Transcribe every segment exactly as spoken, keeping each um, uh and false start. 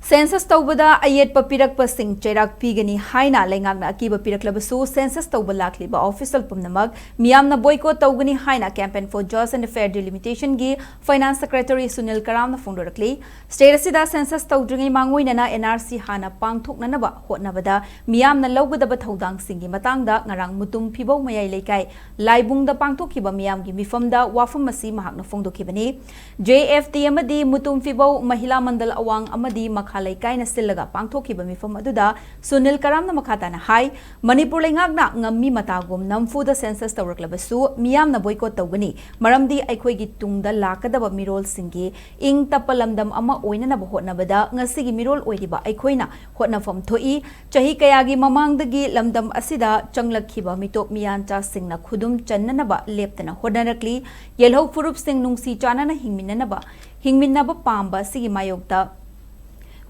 Census ꯇꯧꯕꯗ ꯑꯌꯦꯠꯄ ꯄꯤꯔꯛꯄꯁꯤꯡ ꯆꯩꯔꯥꯛ ꯄꯤꯒꯅꯤ ꯍꯥꯏꯅ ꯂꯩꯉꯥꯛꯅ ꯑꯀꯤꯕ ꯄꯤꯔꯛꯂꯕꯁꯨ, census ꯇꯧꯕ ꯂꯥꯛꯂꯤꯕ official ꯄꯨꯝꯅꯃꯛ ꯃꯤꯌꯥꯝꯅ boycott ꯇꯧꯒꯅꯤ ꯍꯥꯏꯅ Campaign for Just and Fair Delimitationꯒꯤ Finance Secretary Sunil ꯀꯔꯥꯝꯅ ꯐꯣꯡꯗꯣꯔꯛꯂꯤ꯫ State ꯑꯁꯤꯗ census ꯇꯧꯗ꯭ꯔꯤꯉꯩ ꯃꯥꯡꯑꯣꯏꯅꯅ N R C ꯍꯥꯟꯅ ꯄꯥꯡꯊꯣꯛꯅꯅꯕ ꯍꯣꯠꯅꯕꯗ ꯃꯤꯌꯥꯝꯅ ꯂꯧꯒꯗꯕ ꯊꯧꯗꯥꯡꯁꯤꯡꯒꯤ ꯃꯇꯥꯡꯗ ꯉꯔꯥꯡ ꯃꯨꯇꯨꯝ ꯐꯤꯕꯧ ꯃꯌꯥꯏ ꯂꯩꯀꯥꯏ ꯂꯥꯏꯕꯨꯡꯗ ꯄꯥꯡꯊꯣꯛꯈꯤꯕ ꯃꯤꯌꯥꯝꯒꯤ ꯃꯤꯐꯝꯗ ꯋꯥꯐꯝ ꯑꯁꯤ ꯃꯍꯥꯛꯅ ꯐꯣꯡꯗꯣꯛꯈꯤꯕꯅꯤ꯫ J F D ꯑꯃꯗꯤ ꯃꯨꯇꯨꯝ ꯐꯤꯕꯧ ꯃꯍꯤꯂꯥ ꯃꯟꯗꯜ ꯑꯋꯥꯡ ꯑꯃꯗꯤ ꯃꯈꯥ ꯂꯩꯀꯥꯏꯅ ꯁꯤꯜꯂꯒ ꯄꯥꯡꯊꯣꯛꯈꯤꯕ ꯃꯤꯐꯝ ꯑꯗꯨꯗ ꯁꯨꯅꯤꯜ ꯀꯔꯥꯝꯅ ꯃꯈꯥ ꯇꯥꯅ ꯍꯥꯏ, ꯃꯅꯤꯄꯨꯔ ꯂꯩꯉꯥꯛꯅ ꯉꯝꯃꯤ ꯃꯇꯥꯒꯨꯝ ꯅꯝꯐꯨꯗ census ꯇꯧꯔꯛꯂꯕꯁꯨ ꯃꯤꯌꯥꯝꯅ boycott ꯇꯧꯒꯅꯤ, ꯃꯔꯝꯗꯤ ꯑꯩꯈꯣꯏꯒꯤ ꯇꯨꯡꯗ ꯂꯥꯛꯀꯗꯕ ꯃꯤꯔꯣꯜꯁꯤꯡꯒꯤ ꯏꯪ ꯇꯞꯄ ꯂꯝꯗꯝ ꯑꯃ ꯑꯣꯏꯅꯅꯕ ꯍꯣꯠꯅꯕꯗ ꯉꯁꯤꯒꯤ ꯃꯤꯔꯣꯜ ꯑꯣꯏꯔꯤꯕ ꯑꯩꯈꯣꯏꯅ ꯍꯣꯠꯅꯐꯝ ꯊꯣꯛꯏ꯫ ꯆꯍꯤ ꯀꯌꯥꯒꯤ ꯃꯃꯥꯡꯗꯒꯤ ꯂꯝꯗꯝ ꯑꯁꯤꯗ ꯆꯪꯂꯛꯈꯤꯕ ꯃꯤꯇꯣꯞ ꯃꯤꯌꯥꯟꯆꯥꯁꯤꯡꯅ ꯈꯨꯗꯨꯝ ꯆꯟꯅꯅꯕ ꯂꯦꯞꯇꯅ ꯍꯣꯠꯅꯔꯛꯂꯤ꯫ ꯌꯦꯜꯍꯧ ꯐꯨꯔꯨꯞꯁꯤꯡ ꯅꯨꯡꯁꯤ ꯆꯥꯟꯅꯅ ꯍꯤꯡꯃꯤꯟꯅꯅꯕ, ꯍꯤꯡꯃꯤꯟꯅꯕ ꯄꯥꯝꯕ ꯑꯁꯤꯒꯤ ꯃꯥꯌꯣꯛꯇ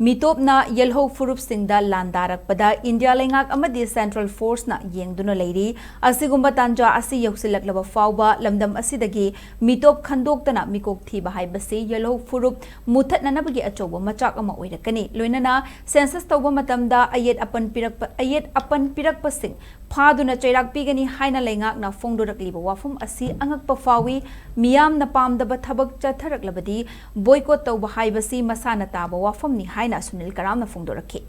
ꯃꯤꯇꯣꯞꯅ ꯌꯦꯜꯍꯧ ꯐꯨꯔꯨꯞꯁꯤꯡꯗ ꯂꯥꯟꯗꯥꯔꯛꯄꯗ ꯏꯟꯗꯤꯌꯥ ꯂꯩꯉꯥꯛ ꯑꯃꯗꯤ central forceꯅ ꯌꯦꯡꯗꯨꯅ ꯂꯩꯔꯤ꯫ ꯑꯁꯤꯒꯨꯝꯕ ꯇꯥꯟꯖꯥ ꯑꯁꯤ ꯌꯧꯁꯤꯜꯂꯛꯂꯕ ꯐꯥꯎꯕ ꯂꯝꯗꯝ ꯑꯁꯤꯗꯒꯤ ꯃꯤꯇꯣꯞ ꯈꯟꯗꯣꯛꯇꯅ ꯃꯤꯀꯣꯛ ꯊꯤꯕ ꯍꯥꯏꯕꯁꯤ ꯌꯦꯜꯍꯧ ꯐꯨꯔꯨꯞ ꯃꯨꯊꯠꯅꯅꯕꯒꯤ ꯑꯆꯧꯕ ꯃꯆꯥꯛ ꯑꯃ ꯑꯣꯏꯔꯛꯀꯅꯤ꯫ ꯂꯣꯏꯅꯅ census ꯇꯧꯕ ꯃꯇꯝꯗ ꯑꯌꯦꯠ ꯑꯄꯟ ꯄꯤꯔꯛꯄ, ꯑꯌꯦꯠ ꯑꯄꯟ ꯄꯤꯔꯛꯄꯁꯤꯡ ꯐꯥꯗꯨꯅ ꯆꯩꯔꯥꯛ ꯄꯤꯒꯅꯤ ꯍꯥꯏꯅ ꯂꯩꯉꯥꯛꯅ ꯐꯣꯡꯗꯣꯔꯛꯂꯤꯕ ꯋꯥꯐꯝ ꯑꯁꯤ ꯑꯉꯛꯄ ꯐꯥꯎꯏ꯫ ꯃꯤꯌꯥꯝꯅ ꯄꯥꯝꯗꯕ ꯊꯕꯛ ꯆꯠꯊꯔꯛꯂꯕꯗꯤ boycott ꯇꯧꯕ ꯍꯥꯏꯕꯁꯤ ꯃꯁꯥꯅ ꯇꯥꯕ ꯋꯥꯐꯝꯅꯤ ꯍꯥꯏꯅ ꯁꯨꯅꯤꯜ ꯀꯔꯥꯝꯅ ꯐꯣꯡꯗꯣꯔꯛꯈꯤ꯫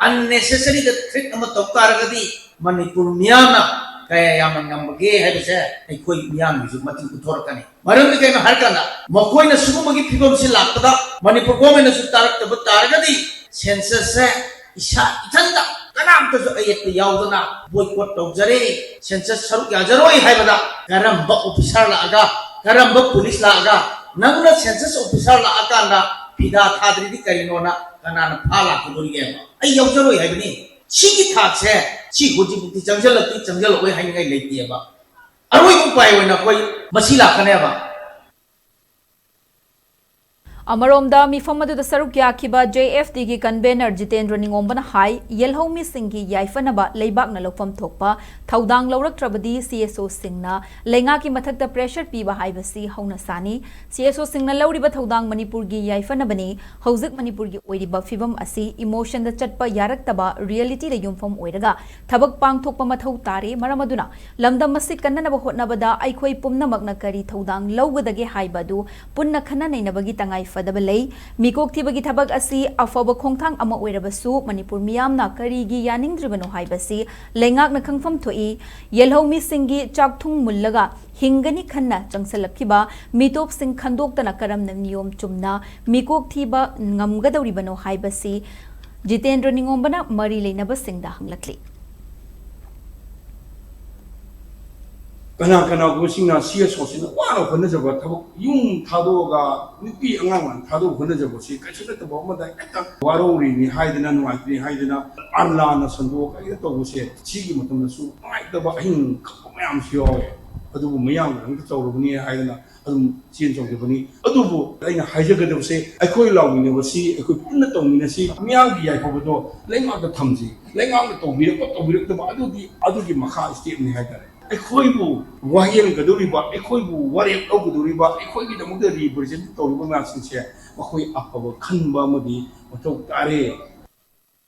Unnecessaryꯗ threat ꯑꯃ ꯇꯧ ꯇꯥꯔꯒꯗꯤ ꯃꯅꯤꯄꯨꯔ ꯃꯤꯌꯥꯝꯅ ꯀꯌꯥ ꯌꯥꯝꯅ ꯉꯝꯕꯒꯦ ꯍꯥꯏꯕꯁꯦ ꯑꯩꯈꯣꯏ ꯃꯤꯌꯥꯝꯒꯤꯁꯨ ꯃꯇꯤꯛ ꯎꯠꯊꯣꯔꯛꯀꯅꯤ꯫ ꯃꯔꯝꯗꯤ ꯀꯩꯅꯣ ꯍꯥꯏꯔꯀꯥꯟꯗ ꯃꯈꯣꯏꯅ ꯁꯤꯒꯨꯝꯕꯒꯤ ꯐꯤꯕꯝꯁꯤ ꯂꯥꯛꯄꯗ ꯃꯅꯤꯄꯨꯔ governmentꯅꯁꯨ ꯇꯥꯔꯛꯇꯕ ꯇꯥꯔꯒꯗꯤ censusꯁꯦ ꯏꯁꯥ ꯏꯊꯟꯇ ꯀꯅꯥꯝꯇꯁꯨ ꯑꯌꯦꯠꯄ ꯌꯥꯎꯗꯅ boycott ꯇꯧꯖꯔꯦ, census ꯁꯔꯨꯛ ꯌꯥꯖꯔꯣꯏ ꯍꯥꯏꯕꯗ ꯀꯔꯝꯕ officer ꯂꯥꯛꯑꯒ, ꯀꯔꯝꯕ police ꯂꯥꯛꯑꯒ ꯅꯪꯅ census officer ꯂꯥꯛꯑꯀꯥꯟꯗ ꯐꯤꯗꯥ ꯊꯥꯗ꯭ꯔꯤꯗꯤ ꯀꯔꯤꯅꯣꯅ ꯀꯅꯥꯅ ꯐꯥ ꯂꯥꯛꯀꯗꯣꯔꯤꯒꯦꯕ? ꯑꯩ ꯌꯥꯎꯖꯔꯣꯏ ꯍꯥꯏꯕꯅꯤ꯫ ꯁꯤꯒꯤ ꯊꯥꯛꯁꯦ ꯁꯤ ꯍꯧꯖꯤꯛꯐꯥꯎꯗꯤ ꯆꯪꯁꯤꯜꯂꯛꯇ꯭ꯔꯤ, ꯆꯪꯁꯤꯜꯂꯛꯑꯣꯏ ꯍꯥꯏꯅꯤꯡꯉꯥꯏ ꯂꯩꯇꯦꯕ꯫ ꯑꯔꯣꯏꯕ ꯎꯄꯥꯏ ꯑꯣꯏꯅ ꯑꯩꯈꯣꯏ ꯃꯁꯤ ꯂꯥꯛꯀꯅꯦꯕ꯫ ꯑꯃꯔꯣꯝꯗ, ꯃꯤꯐꯝ ꯑꯗꯨꯗ ꯁꯔꯨꯛ ꯌꯥꯈꯤꯕ ꯖꯦ ꯑꯦꯐ ꯇꯤꯒꯤ ꯀꯟꯚꯦꯅꯔ ꯖꯤꯇꯦꯟꯗ꯭ꯔ ꯅꯤꯉꯣꯝꯕꯅ ꯍꯥꯏ, ꯌꯦꯜꯍꯧꯃꯤꯁꯤꯡꯒꯤ ꯌꯥꯏꯐꯅꯕ ꯂꯩꯕꯥꯛꯅ ꯂꯧꯐꯝ ꯊꯣꯛꯄ ꯊꯧꯗꯥꯡ ꯂꯧꯔꯛꯇ꯭ꯔꯕꯗꯤ ꯁꯤ ꯑꯦꯁ ꯑꯣꯁꯤꯡꯅ ꯂꯩꯉꯥꯛꯀꯤ ꯃꯊꯛꯇ ꯄ꯭ꯔꯦꯁꯔ ꯄꯤꯕ ꯍꯥꯏꯕꯁꯤ ꯍꯧꯅ ꯁꯥꯅꯤ꯫ ꯁꯤ ꯑꯦꯁ ꯑꯣꯁꯤꯡꯅ ꯂꯧꯔꯤꯕ ꯊꯧꯗꯥꯡ ꯃꯅꯤꯄꯨꯔꯒꯤ ꯌꯥꯏꯐꯅꯕꯅꯤ꯫ ꯍꯧꯖꯤꯛ ꯃꯅꯤꯄꯨꯔꯒꯤ ꯑꯣꯏꯔꯤꯕ ꯐꯤꯕꯝ ꯑꯁꯤ ꯏꯃꯣꯁꯟꯗ ꯆꯠꯄ ꯌꯥꯔꯛꯇꯕ, ꯔꯤꯌꯦꯂꯤꯇꯤꯗ ꯌꯨꯝꯐꯝ ꯑꯣꯏꯔꯒ ꯊꯕꯛ ꯄꯥꯡꯊꯣꯛꯄ ꯃꯊꯧ ꯇꯥꯔꯦ꯫ ꯃꯔꯝ ꯑꯗꯨꯅ ꯂꯝꯗꯝ ꯑꯁꯤ ꯀꯟꯅꯅꯕ ꯍꯣꯠꯅꯕꯗ ꯑꯩꯈꯣꯏ ꯄꯨꯝꯅꯃꯛꯅ ꯀꯔꯤ ꯊꯧꯗꯥꯡ ꯂꯧꯒꯗꯒꯦ ꯍꯥꯏꯕ ꯑꯗꯨ ꯄꯨꯟꯅ ꯈꯟꯅ ꯅꯩꯅꯕꯒꯤ ꯇꯉꯥꯏ ꯐꯗꯕ ꯂꯩ꯫ ꯃꯤꯀꯣꯛ ꯊꯤꯕꯒꯤ ꯊꯕꯛ ꯑꯁꯤ ꯑꯐꯕ ꯈꯣꯡꯊꯥꯡ ꯑꯃ ꯑꯣꯏꯔꯕꯁꯨ, ꯃꯅꯤꯄꯨꯔ ꯃꯤꯌꯥꯝꯅ ꯀꯔꯤꯒꯤ ꯌꯥꯅꯤꯡꯗ꯭ꯔꯤꯕꯅꯣ ꯍꯥꯏꯕꯁꯤ ꯂꯩꯉꯥꯛꯅ ꯈꯪꯐꯝ ꯊꯣꯛꯏ꯫ ꯌꯦꯜꯍꯧꯃꯤꯁꯤꯡꯒꯤ ꯆꯥꯛꯊꯨꯡ ꯃꯨꯜꯂꯒ ꯍꯤꯡꯒꯅꯤ ꯈꯟꯅ ꯆꯪꯁꯤꯜꯂꯛꯈꯤꯕ ꯃꯤꯇꯣꯞꯁꯤꯡ ꯈꯟꯗꯣꯛꯇꯅ ꯀꯔꯝꯅ ꯅꯤꯌꯣꯝ ꯆꯨꯝꯅ ꯃꯤꯀꯣꯛ ꯊꯤꯕ ꯉꯝꯒꯗꯧꯔꯤꯕꯅꯣ ꯍꯥꯏꯕꯁꯤ ꯖꯤꯇꯦꯟꯗ꯭ꯔ ꯅꯤꯉꯣꯝꯕꯅ ꯃꯔꯤ ꯂꯩꯅꯕꯁꯤꯡꯗ ꯍꯪꯂꯛꯂꯤ꯫ ꯀꯅꯥ ꯀꯅꯥꯒꯨꯝꯕꯁꯤꯡꯅ ꯁꯤ ꯑꯦꯁ ꯑꯣꯁꯤꯡꯅ ꯋꯥꯅ ꯍꯣꯠꯅꯖꯕ ꯊꯕꯛ, ꯌꯨꯝ ꯊꯥꯗꯣꯛꯑꯒ ꯅꯨꯄꯤ ꯑꯉꯥꯡ ꯊꯥꯗꯣꯛ ꯍꯣꯠꯅꯖꯕꯁꯤ ꯀꯩꯁꯨ ꯅꯠꯇꯕ ꯑꯃꯗ ꯍꯦꯛꯇ ꯋꯥꯔꯧꯔꯤꯅꯤ ꯍꯥꯏꯗꯅ, ꯅꯨꯡꯉꯥꯏꯇ꯭ꯔꯤ ꯍꯥꯏꯗꯅ ꯑꯥꯔꯂꯥꯅ ꯁꯟꯗꯣꯛꯑꯒ ꯍꯦꯛꯇ ꯇꯧꯕꯁꯦ, ꯁꯤꯒꯤ ꯃꯇꯝꯗꯁꯨ ꯅꯨꯡꯉꯥꯏꯇꯕ ꯑꯍꯤꯡ ꯈꯪꯕ ꯃꯌꯥꯝꯁꯨ ꯌꯥꯎꯋꯦ꯫ ꯑꯗꯨꯕꯨ ꯃꯌꯥꯝꯅ ꯑꯃꯨꯛꯇ ꯇꯧꯔꯕꯅꯤ ꯍꯥꯏꯗꯅ ꯑꯗꯨꯝ ꯆꯦꯟ ꯆꯣꯡꯖꯕꯅꯤ꯫ ꯑꯗꯨꯕꯨ ꯑꯩꯅ ꯍꯥꯏꯖꯒꯗꯕꯁꯦ, ꯑꯩꯈꯣꯏ ꯂꯥꯎꯃꯤꯟꯅꯕꯁꯤ, ꯑꯩꯈꯣꯏ ꯄꯨꯟꯅ ꯇꯧꯃꯤꯟꯅꯁꯤ꯫ ꯃꯤꯌꯥꯝꯒꯤ ꯌꯥꯏꯐꯕꯗꯣ ꯂꯩꯉꯥꯛꯇ ꯊꯝꯁꯤ꯫ ꯂꯩꯉꯥꯛꯅ ꯇꯧꯕꯤꯔꯛꯄ ꯇꯧꯕꯤꯔꯛꯇꯕ ꯑꯗꯨꯗꯤ ꯑꯗꯨꯒꯤ ꯃꯈꯥ ꯁ꯭ꯇꯦꯞꯅꯤ ꯍꯥꯏꯇꯥꯔꯦ꯫ ꯑꯩꯈꯣꯏꯕꯨ ꯋꯥꯌꯦꯟꯒꯗꯧꯔꯤꯕ, ꯑꯩꯈꯣꯏꯕꯨ ꯋꯥꯔꯦꯞ ꯂꯧꯒꯗꯧꯔꯤꯕ, ꯑꯩꯈꯣꯏꯒꯤꯗꯃꯛꯇ ꯔꯤꯄ꯭ꯔꯖꯦꯟ ꯇꯧꯔꯤꯕ ꯃꯌꯥꯝꯁꯤꯡꯁꯦ ꯃꯈꯣꯏ ꯑꯐꯕ ꯈꯟꯕ ꯑꯃꯗꯤ ꯃꯊꯧ ꯇꯥꯔꯦ꯫